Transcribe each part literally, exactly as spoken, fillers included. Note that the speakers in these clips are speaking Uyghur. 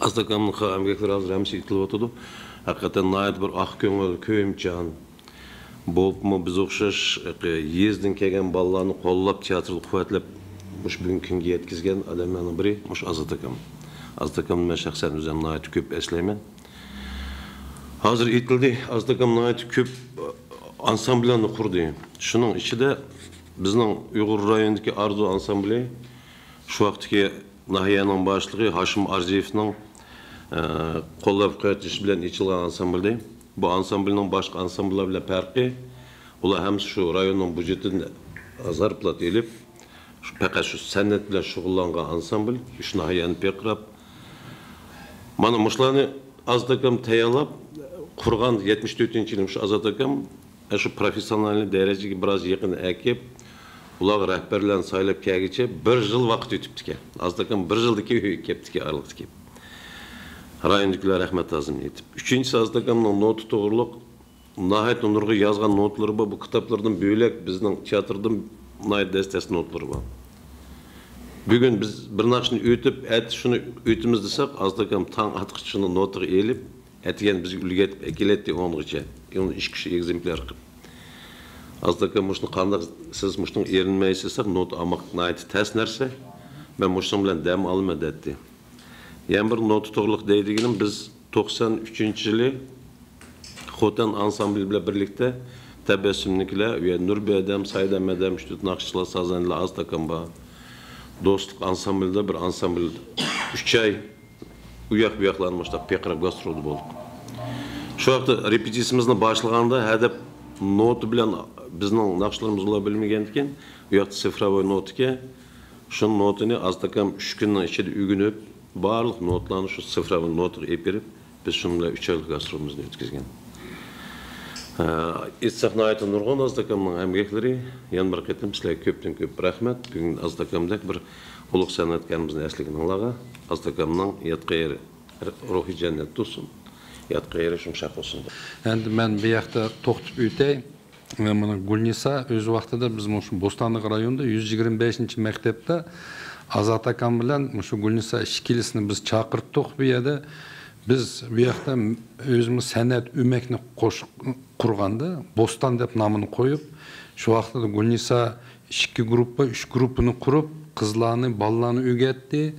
ئازات ئاكامنىڭ قىلغان ئەمگەكلىرى ھازىر ھەممىسى ئېيتىلىۋاتىدۇ. ھەقىقەتەن ناھايىتى بىر ئاق كۆڭۈل، كۆيۈمچان، بولۇپمۇ بىز ئوخشاش يېزىدىن كەلگەن بالىلارنى قوللاپ، تىياتىردا قۇۋۋەتلەپ، مۇشۇ بۈگۈنكى كۈنگە يەتكۈزگەن ئادەملەرنىڭ بىرى مۇشۇ ئازات ئاكام. ئازات ئاكامنى مەن شەخسەن ئۆزۈم ناھايىتى كۆپ ئەسلەيمەن. ھازىر ئېيتىلدى، ئازات ئاكام ناھايىتى كۆپ ئانسامبىللارنى قۇردى. شۇنىڭ ئىچىدە بىزنىڭ ئۇيغۇر رايونىدىكى ئارزۇ ئانسامبىلى، شۇ ۋاقىتتىكى ناھىيەنىڭ باشلىقى ھاشىم ئارزىيېۋنىڭ، ئە، قوللاپ-قۇۋۋەتلىشى بىلەن ئېچىلغان ئانسامبىلدى. بۇ ئانسامبىلنىڭ باشقا ئانسامبىللار بىلەن پەرقى، ئۇلار ھەممىسى شۇ رايوننىڭ بۇجېتىدىن زارپلات ئېلىپ، شۇ، پەقەت شۇ سەنئەت بىلەن شۇغۇللانغان ئانسامبىل، ئۈچ ناھىيەنى پىرقىراپ. مانا مۇشۇلارنى ئازات ئاكام تەييارلاپ قۇرغان، يەتمىش تۆتىنچى يىلى مۇشۇ ئازات ئاكام شۇ پروفېسسىونال دەرىجىگە بىراز يېقىن ئەكىپ، ئۇلارغا رەھبەرلەرنى سايلاپ كەلگۈچە بىر يىل ۋاقىت ئۆتۈپتىكەن. ئازات ئاكام بىر يىلدىن كېيىن ئۆيگە كەپتىكەن، ئارىلىقتا كېلىپ. رايوندىكىلەر رەھمەت تازىمىنى ئېيتىپ. ئۈچىنچىسى، ئازات ئاكامنىڭ نوتا توغرۇلۇق ناھايىتى نۇرغۇن يازغان نوتىلىرى بار. بۇ كىتابلىرىدىن بۆلەك بىزنىڭ تىياتىردىن ناھايىتى دەس-دەس نوتىلىرى بار. بۈگۈن بىز بىر ناخشىنى ئۆتۈپ، ئەتە شۇنى ئۆتىمىز دېسەك، ئازات ئاكام تاڭ ئاتقىچە شۇنى نوتىغا ئېلىپ، ئەتىگەن بىزگە ئۈلگە ئېتىپ ئەكېلەتتى ئونغىچە. ئۇنى ئىككى ئۈچ ئېگزېمپليار قىلىپ. ئازات ئاكام مۇشۇنى قانداق، سىز مۇشۇنىڭغا ئېرىنمەيسىز دېسەك، نوتا ئالماق ناھايىتى تەس نەرسە. مەن مۇشۇنىڭ بىلەن دەم ئالىمەن دەتتى. يەنە بىر نوتا توغرىلىق دەيدىغىنىم، بىز توقسان ئۈچىنچى يىلى خوتەن ئانسامبىلى بىلەن بىرلىكتە تەبەسسۇمنىڭكىلەر ۋە نۇربىئادەم، سايىدئەمەتئادەم، ئۈچ تۆت ناخشىچىلار، سازەندىلەر، ئازات ئاكام بار. دوستلۇق ئانسامبىلىدا بىر ئانسامبىل ئۈچ ئاي ئۇ ياق بۇ ياقلارنى مۇشۇنداق پىرقىراپ گاسترولدا بولدۇق. شۇ ۋاقىتتا رېپېتىتسىيىمىزنى باشلىغاندا ھەدەپ نوتا بىلەن بىزنىڭ ناخشىلىرىمىز ئۇلار بىلمىگەندىكىن، ئۇ ياقتا سىفراۋوي نوتىكەن. شۇ نوتىنى ئازات ئاكام ئۈچ كۈننىڭ ئىچىدە ئۆگىنىپ، بارلىق نوتىلارنى شۇ سىفراۋوي نوتىغا ئېلىپ بېرىپ، بىز شۇنىڭ بىلەن ئۈچ ئايلىق گاسترولىمىزنى ئۆتكۈزگەن. ئە، ئېيتساق، ناھايىتى نۇرغۇن ئازات ئاكامنىڭ ئەمگەكلىرى. يەنە بىر قېتىم سىلەرگە كۆپتىن كۆپ رەھمەت. بۈگۈن ئازات ئاكامدەك بىر ئۇلۇغ سەنئەتكارىمىزنى ئەسلىگىنىڭلارغا. ئازات ئاكامنىڭ ياتقان يېرى روھى جەننەتتە بولسۇن، ياتقان يېرى يۇمشاق بولسۇن. ئەمدى مەن بۇ ياقتا توختىتىپ ئۆتەي. مانا گۈلنىسا ئۆز ۋاقتىدا بىز مۇشۇ بوستانلىق رايونىدا يۈز يىگىرمە بەشىنچى مەكتەپتە ئازات ئاكام بىلەن مۇشۇ گۈلنىسا ئىككىلىسىنى بىز چاقىرتتۇق بۇ يەردە. بىز بۇ ياقتا ئۆزىمىز سەنئەت ئۆمەكنى قوش-، قۇرغاندا، بوستان دەپ نامىنى قويۇپ، شۇ ۋاقتىدا گۈلنىسا ئىككى گۇرۇپپا، ئۈچ گۇرۇپپىنى قۇرۇپ، قىزلارنى، بالىلارنى ئۆگەتتى.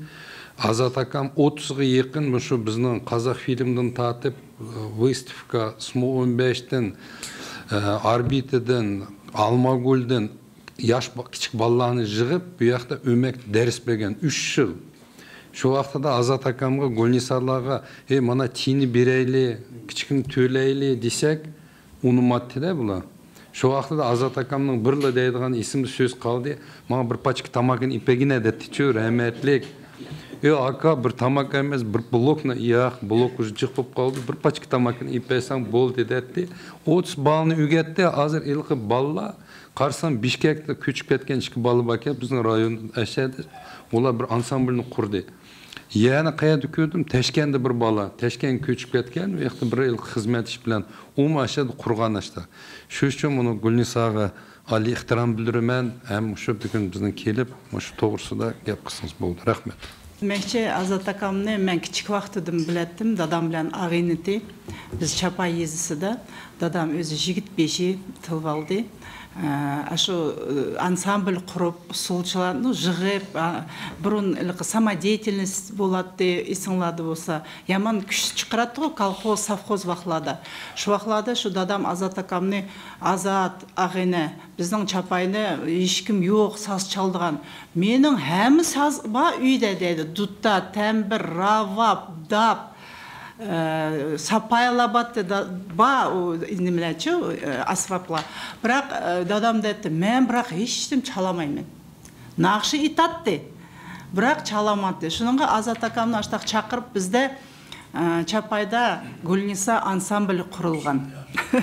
ئازات ئاكام ئوتتۇزغا يېقىن مۇشۇ بىزنىڭ قازاق فىلىمدىن تارتىپ، ۋىستىفكا، سمو ئون بەشتىن، ئاربىتىدىن، ئالماگۈلدىن ياش با-، كىچىك بالىلارنى يىغىپ، بۇ ياقتا ئۆمەك دەرس بەرگەن ئۈچ يىل. شۇ ۋاقتىدا ئازات ئاكامغا گۈلنىسالارغا، «ھەي، مانا تىيىننى بېرەيلى، كىچىكنى تۆلەيلى» دېسەك، ئۇنىماتتى-دە بۇلار. شۇ ۋاقتىدا ئازات ئاكامنىڭ بىرلا دەيدىغان ئېسىمدە سۆز قالدى، «ماڭا بىر پاچكا تاماكىنى ئېلىپ بەرگىنە» دەپتىچۇ، رەھمەتلىك. «ياق ئاكا، بىر تاماكا ئەمەس، بىر بلوكنى»، «ياق، بلوك ئۇزۇن جىق بولۇپ قالدى، بىر پاچكا تاماكىنى ئېلىپ بەرسەڭ بولدى» دەتتى. ئوتتۇز بالىنى ئۆگەتتى، ھازىر ھېلىقى بالىلار قارىسام، بىشكەكتە كۆچۈپ كەتكەن ئىككى بالا باركەن، بىزنىڭ رايون ئەشەدە. ئۇلار بىر ئانسامبىلنى قۇردى. يەنە قەيەردە كۆردۈم؟ تەشكەندە بىر بالا. تەشكەنگە كۆچۈپ كەتكەن، ئۇ ياقتا بىر يىل خىزمەت ئىش بىلەن. ئۇمۇ ئەشەدە قۇرغان ئاشتا. شۇ ئۈچۈن مۇنۇ گۈلنىساغا ئالىي ئېھتىرام بىلدۈرىمەن. ھەم شۇ بۈگۈن بىزنىڭ كېلىپ، مۇشۇ توغرىسىدا گەپ قىلسىڭىز بولدى. رەھمەت. دېمەكچى، ئازات ئاكامنى مەن كىچىك ۋاقتىدىن بىلەتتىم، دادام بىلەن ئاغىنىتى. بىز چاپاي يېزىسىدا، دادام ئۆزى يىگىت بېشى تىلىۋالدى. ئە، شۇ، ئە، ئانسامبىل قۇرۇپ، ئۇسسۇلچىلارنى يىغىپ، ئە، بۇرۇن ھېلىقى سامادېيتېلنوست بولاتتى، ئېسىڭلاردا بولسا، يامان كۈچ چىقىراتتىغۇ، كالخوز، سوۋخوز ۋاقىتلاردا. شۇ ۋاقىتلاردا شۇ دادام ئازات ئاكامنى، «ئازات، ئاغىنە، بىزنىڭ چاپاينى ھېچكىم يوق ساز چالىدىغان. مېنىڭ ھەممە ساز بار ئۆيدە» دەيدۇ. دۇتار، تەمبىر، راۋاب، داپ، ئە، ساپايا لابات دە-، بار ئۇ نېمىلەرچۇ، ئە، ئەسۋابلار. بىراق، ئە، دادام دەيتتى، مەن بىراق ھېچنېمە چالالمايمەن. ناخشا ئېيتاتتى، بىراق چالالماتتى. شۇنىڭغا ئازات ئاكامنى ئاشتاق چاقىرىپ، بىزدە ئە، چاپايدا گۈلنىسا ئانسامبىلى قۇرۇلغان.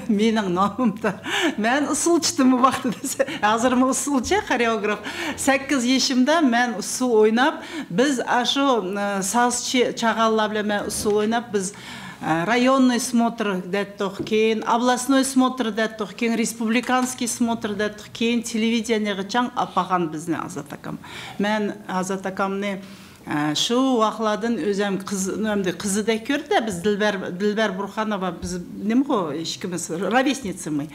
مېنىڭ نامىمدا. مەن ئۇسسۇلچىتىم ئۇ ۋاقتىدا. ھازىرمۇ ئۇسسۇلچى، خورېئوگراف. سەككىز يېشىمدا مەن ئۇسسۇل ئويناپ، بىز ئاشۇ، ئە، سازچى چاغانلار بىلەن مەن ئۇسسۇل ئويناپ، بىز، ئە، رايوننىي سموتر دەتتۇق، كېيىن ئابلاسنوي سموتر دەتتۇق، كېيىن رېسپۇبلىكانسكىي سموتر دەتتۇق، كېيىن تېلېۋىدېنىيېغىچاڭ ئاپارغان بىزنى ئازات ئاكام. مەن ئازات ئاكامنى Ә, шу вақытладан өзім қыз, әмді қызыдай көрді, біз Дилбәр, Дилбәр Бурханова, біз неме ғой, ешкіміз, ровесницы мы.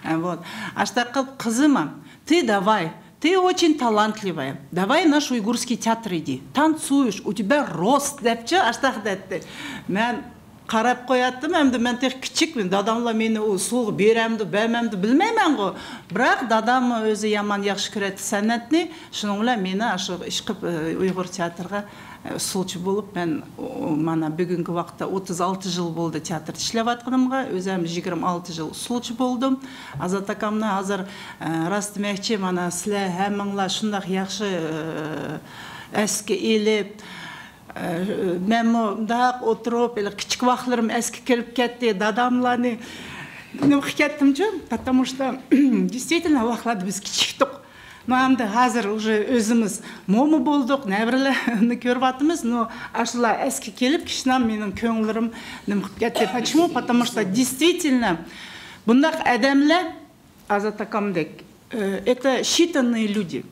Ә, вот. Аштақ қылып қызыма, ты давай, ты очень талантливая, давай в наш уйгурский театр иди, танцуешь, у тебя рост, депчі, аштақ дәтті. Мен қарап қояттым, әмді мен тек кішікпін, дадамла мені ол сол беремді, бәмемді білмеймен ғой. Бірақ дадам өзі яман яқшы көреді сәннәтні, шының білән мені ашық іш қып, ә, ұйғыр театрға, ә, ұсылчы болып, мен, о, мана бүгінгі вақытта отыз алты жыл болды театрда ішлеп атқанымға, өзім жиырма алты жыл ұсылчы болдым. Азат акамны азыр, ә, рас демекчі, мана сілер һәмміңла шындақ яқшы, ә, әске еліп, Ә, мен мындақ отырып, или кішік вақытларым әске келіп кетті, дадамланы неме қылып кеттім же, потому что действительно вақытларда біз кішіктік. Но әмді қазір уже өзіміз мома болдық, нәбірелерні көріп атырмыз, но ашыла әске келіп, кішінем менің көңілім неме қылып кетті. Почему? Потому что действительно бұндақ адамлар Азат акамдек, э, это считанные люди.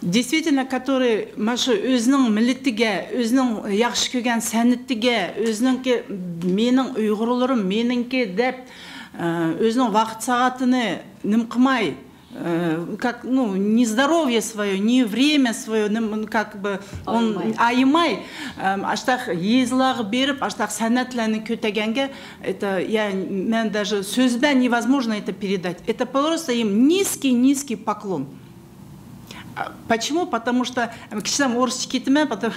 Действительно, которые, машы, өзінің милләтіге, өзінің яхшы көрген сәннәтіге, өзінің ке-, менің ұйғырларым, меніңке деп, э, өзінің вақыт сағатыны неме қылмай, э, как, ну, не здоровье свое, не время свое, нем-, как бы, он аямай, эм, аштақ езілағы беріп, аштақ сәннәтлерін көтегенге, это, я, мен даже сөз бен невозможно это передать. Это просто им низкий, низкий поклон. А почему? Потому что, эм, кішкенем орысша кетемен, потом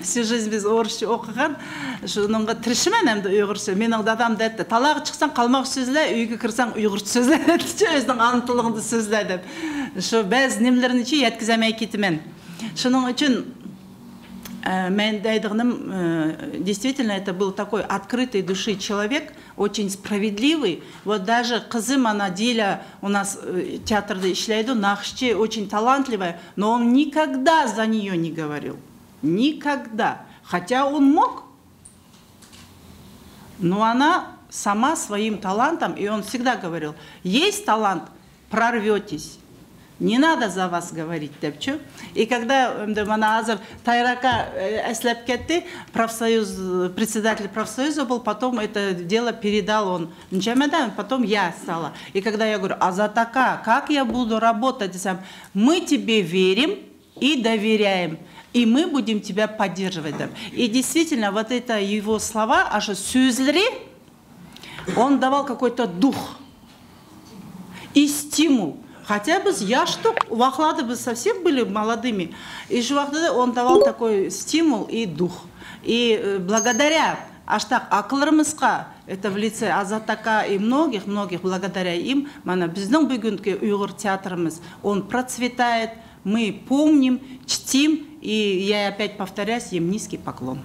всю жизнь біз орысша оқыған, шыныңға тірішімен әмді ұйғырша. Менің дадам да әтті, талағы шықсаң, қалмақ сөзле, үйге кірсең, ұйғыр сөзле, әтті, өзінің ана тіліңді сөзле деп. Шу бәз немлерін че еткіземей кетемен. Шының үшін, ә, мен дейдіғыным, ә, действительно, это был такой открытой души человек, очень справедливый. Вот даже қызым, она Диля у нас, э, театрда ішлейді, нақышчы, очень талантливая, но он никогда за нее не говорил. Никогда. Хотя он мог, но она сама своим талантом, и он всегда говорил, есть талант, прорветесь. Не надо за вас говорить, депчі. И когда, эм, де, мана азыр Тайрака, э, әсләп кетті, профсоюз, председатель профсоюза был, потом это дело передал он. Ничемедан, потом я стала. И когда я говорю, Азат ака, как я буду работать, десем, мы тебе верим и доверяем, и мы будем тебя поддерживать, деп. И действительно, вот это его слова, ашы сөзлері, он давал какой-то дух и стимул. Хотя біз яштық, вақытларда біз совсем были молодыми. И шу вақытта он давал такой стимул и дух. И, э, благодаря аштақ ақылларымызға, это в лице Азат ака и многих, многих, благодаря им, мана, біздің бүгінгі ұйғыр театрымыз, он процветает, мы помним, чтим, и я опять повторяюсь, им низкий поклон.